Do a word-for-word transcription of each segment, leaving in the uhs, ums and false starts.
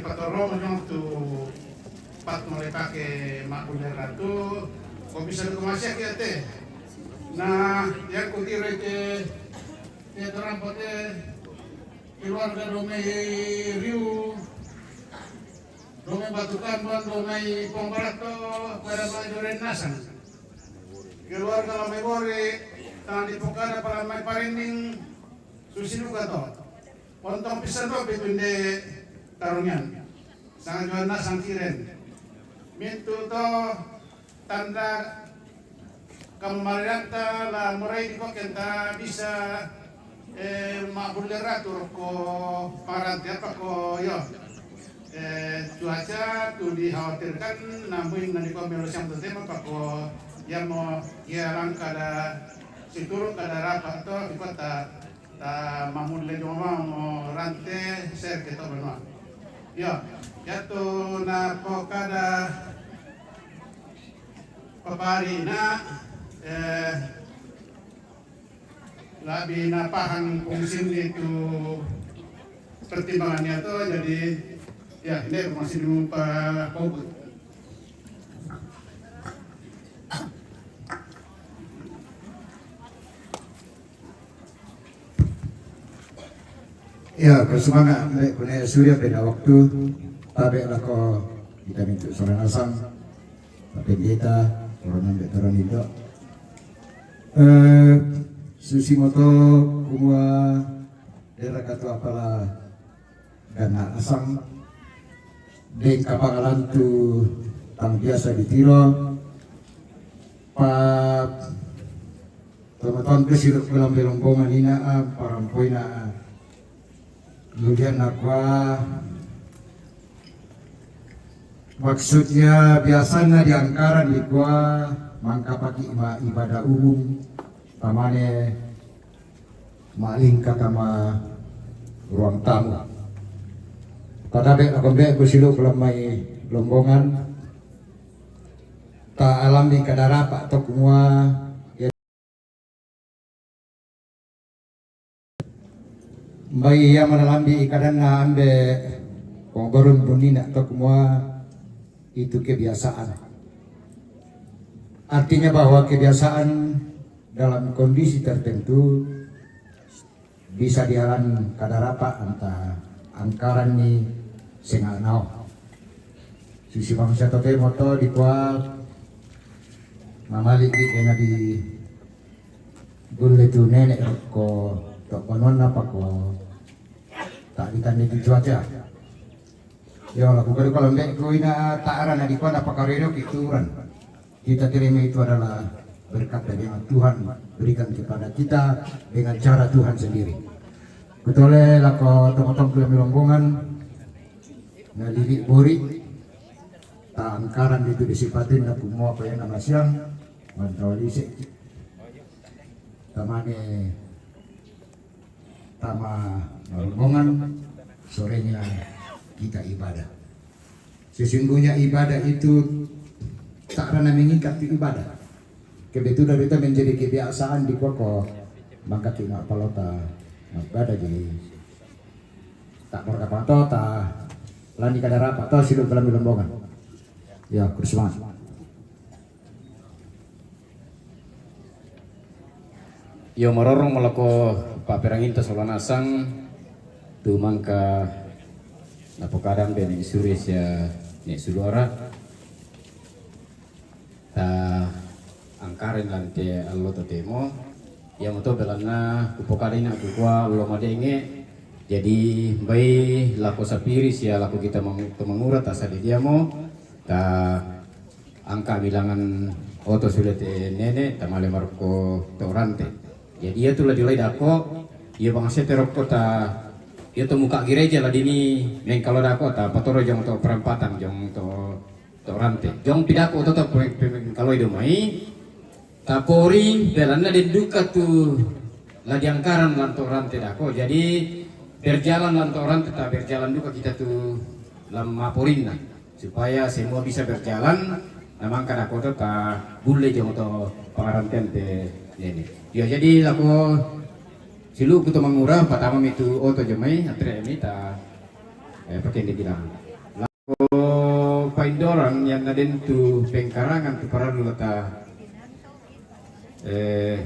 Patoro mo jong tu pat mo le pake ma bulle ratu, ko bisa du ko masia kia te. Na, yang ku kira ke, ke terampo te, keluarga Domei Riu, Domei Batukan, Domei Pong Barato, pada mai Doren Nasang. Keluarga Lamai Bore, tang di pokada pala mai parinding, susi duka to. Ontong pisan do pitunde tarungian. Sang Johan na sang kiren. Mintu to tanda kamarianta la morai di koken ta bisa, eh, ma bulle ratu ko parante apa ko yo. Eh, cuaca tu dikhawatirkan, namun nanti ko melo siang tu tema apa ko ya mo ya langkah da situru kada rapat to di kota. Ta mamulle joma mo rante ser ke to benua. Yo, yatu na pokada papari na, eh, labi na pahang fungsin itu pertimbangannya to, jadi ya ini masih lupa kobut. Ya, bersemangat naik ku naik surya beda waktu. Tabe lako kita mintu Soranasang. Tapi kita orang ambil turun itu. Eh, susi moto kumua dera katu apala dana asang deng kapangalantu tang biasa di tiro pa Tama-tama ke siru kulam belong bongan ina a parampoi na a. Lulian na kua maksudnya biasanya di Angkaran di kua mangkapaki ima ibadah umum tamane malingka tama ruang tamu. Tadabe akombe ku silu kulam mai lombongan ta alam di kadarapa to kumua. Mbai ia manalambi ikadanna ambe pongborun bunina to kumua itu kebiasaan. Artinya bahwa kebiasaan dalam kondisi tertentu bisa dialan kadarapa anta Angkaran ni senga nao. Sisi bangsa tote moto di kua mamali di kena di Gulle tu nene ko to konon apa ko tak ditanya di cuaca. Ya Allah, bukan kalau mbek ko ina tak arah na di kona pakarero ki turan. Kita terima itu adalah berkat dari yang Tuhan berikan kepada kita dengan cara Tuhan sendiri. Kutole lako tongotong kula milombongan na lili bori ta Angkaran itu disipatin na kumoa ko yang nama siang mantau lise. Tamane tama rombongan, sorenya kita ibadah. Sesungguhnya ibadah itu tak pernah mengikat ke ibadah. Kebetulan itu menjadi kebiasaan di koko maka kina palota ibadah jadi tak berkapato ta lani kada rapat to sidu dalam rombongan. Ya, kursuman. Iyo, marorong malako paperanginta solanasang tu mangka napokadang be ni suri sia ni suluara ta Angkaran lante allo totemo. Iya moto belanna kupokada ina kukua allo madenge. Jadi mbai lako sapiri sia lako kita mang-, temangura ta sadi diamo ta angka bilangan oto sudah te nene tamale maroko to rante. Jadi iya tu la diolai dako, iya bangsa te rokko ta iya to muka gereja la dini mengkalo dako ta patoro jong to perempatan jong to to rante. Jong pidako to to pe-, pe-, mengkalo ido mai. Tapori belanna den duka tu la diangkaran lanto rante dako. Jadi berjalan lanto rante ta berjalan duka kita tu lam maporinna. Supaya semua bisa berjalan, namang kada koto ta bulle jong to pangaranten te nene. Ya, jadi lako silu kuto mangura, pertama mitu oto jemai, atre emi ta, eh, pakai di bilang. Dorang yang na den tu pengkarangan tu parallu la ta, eh,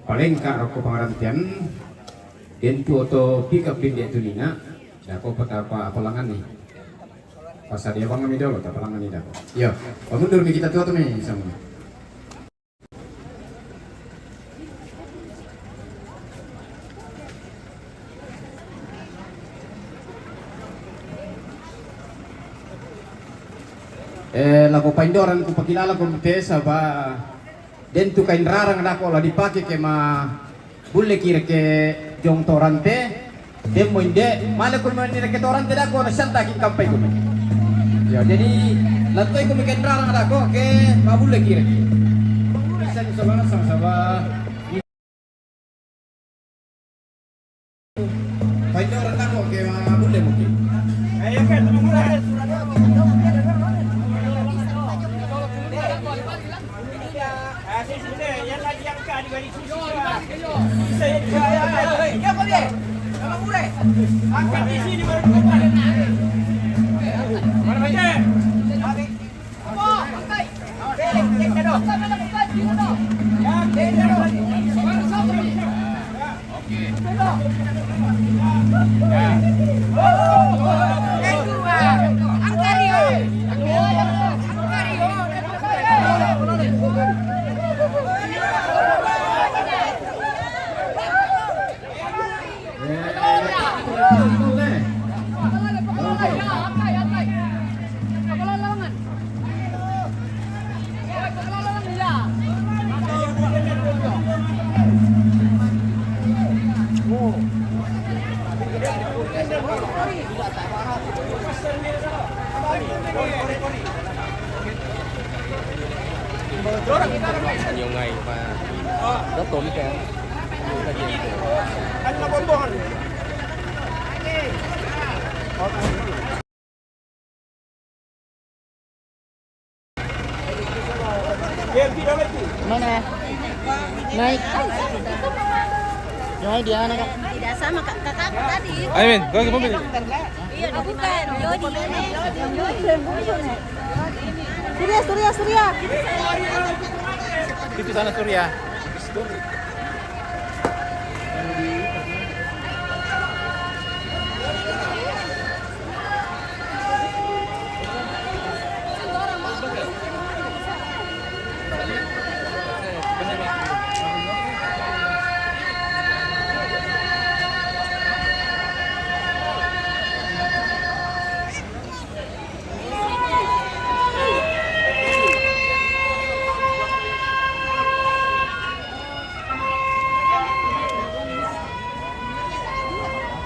palengka rokko pangarantean, den tu oto pick up pinde tu nina, dako patapa apalangani. Passadia bang mi dolo ta palangani dako. Yo, pamundur mi kita tu oto mi sama. Eh, lako paindoran ku pakilala ko mute saba den tu kain rarang dako la dipake ke ma bulle ki reke jong torante, demmo inde, male ko mani reke torante dako na santa ki kampai ko. Ya, jadi lantoi ko mi kain rarang dako ke ma bulle ki reke. Bisa ni sabana sama-sama. Paindoran dako ke ma bulle mungkin. Ayo kan, Mana? Naik. Naik dia, anak. Tidak sama kak, kakakku tadi. Ayo, men, kau ke mobil. Iya, bukan. Jody. Surya, Surya, Surya. Itu sana Surya.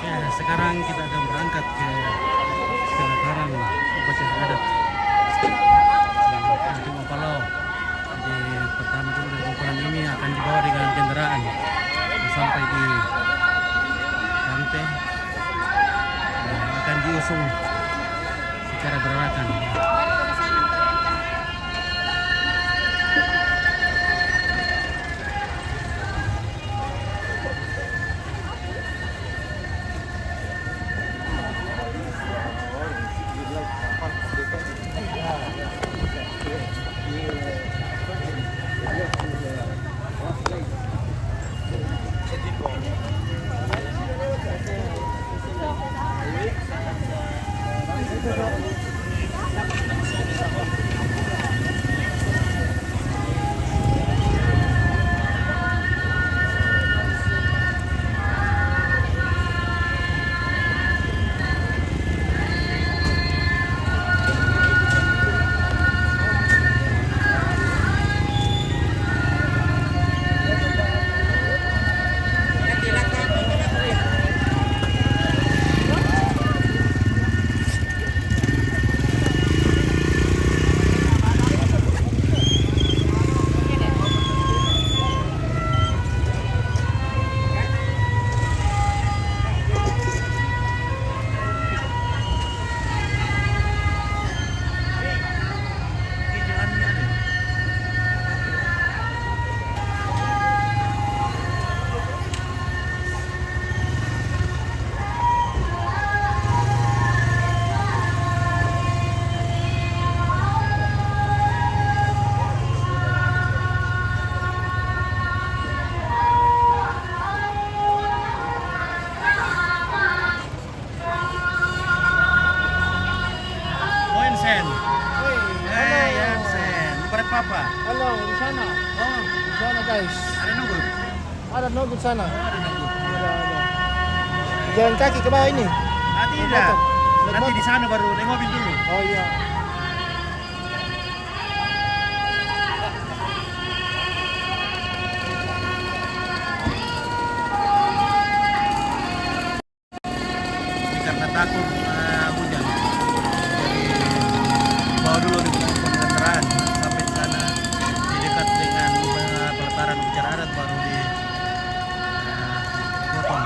Ya, sekarang kita akan berangkat ke penataran upacara adat. Untuk Opalo, di pertama dulu dari kumpulan ini akan dibawa dengan kendaraan sampai di Kante, dan akan diusung secara berarakan. Sen. Hey, Hey, Yansen. Bukan apa-apa. Halo, di sana. Oh, Di sana, guys. Ada nunggu. Ada nunggu di sana. Oh, ada nunggu. Ada, ada. Jalan kaki ke bawah ini. Ah, tidak. Nanti di sana baru naik mobil dulu. Oh iya. Ini karena takut eh, hujan. Jadi bawa dulu di kendaraan sampai di sana, di dekat dengan eh, pelataran upacara adat, baru di eh, potong.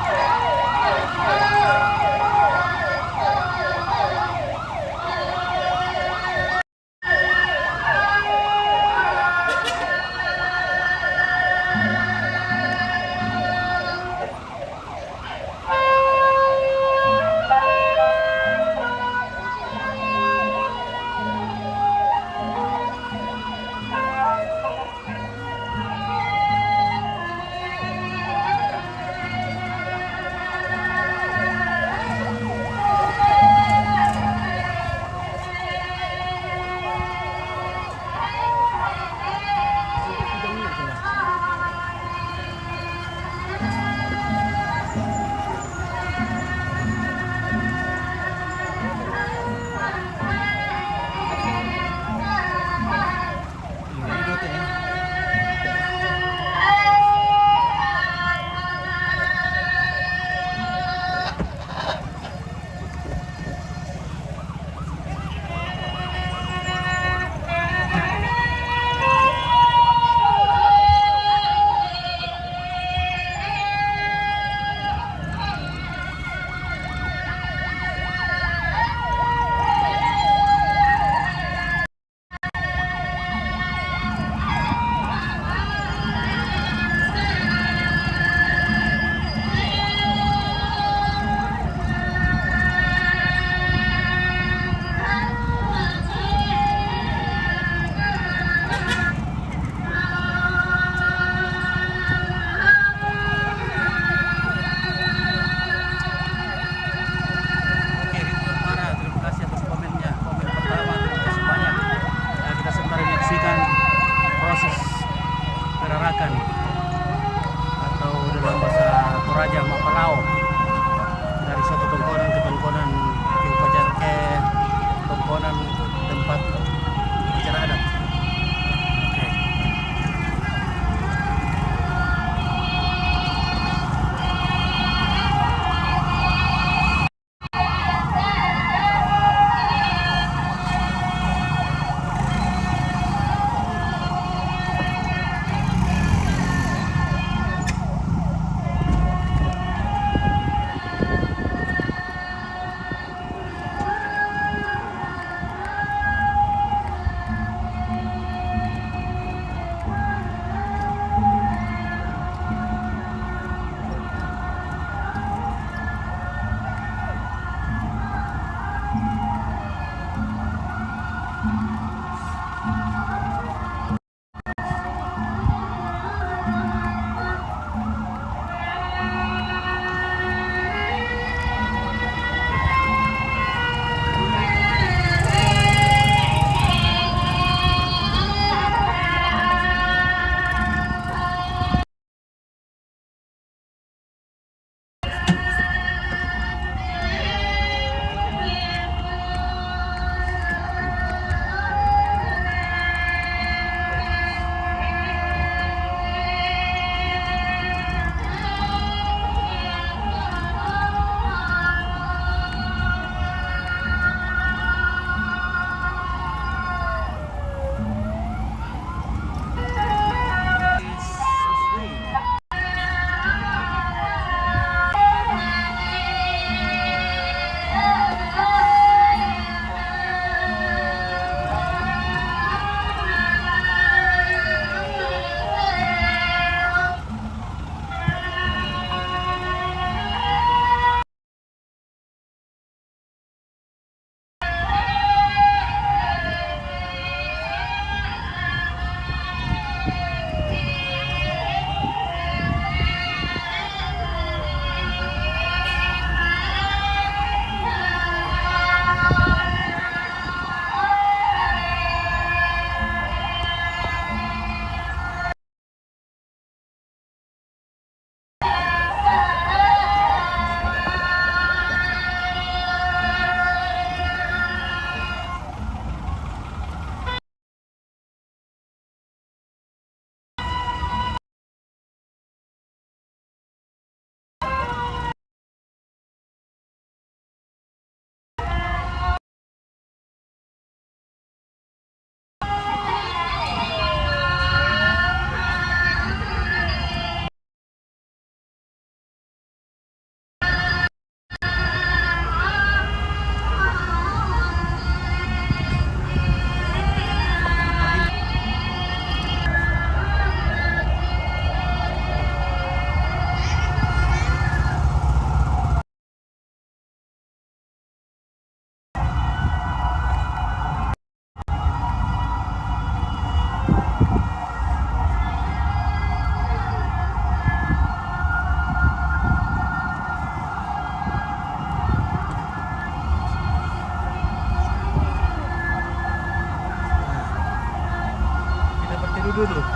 Good.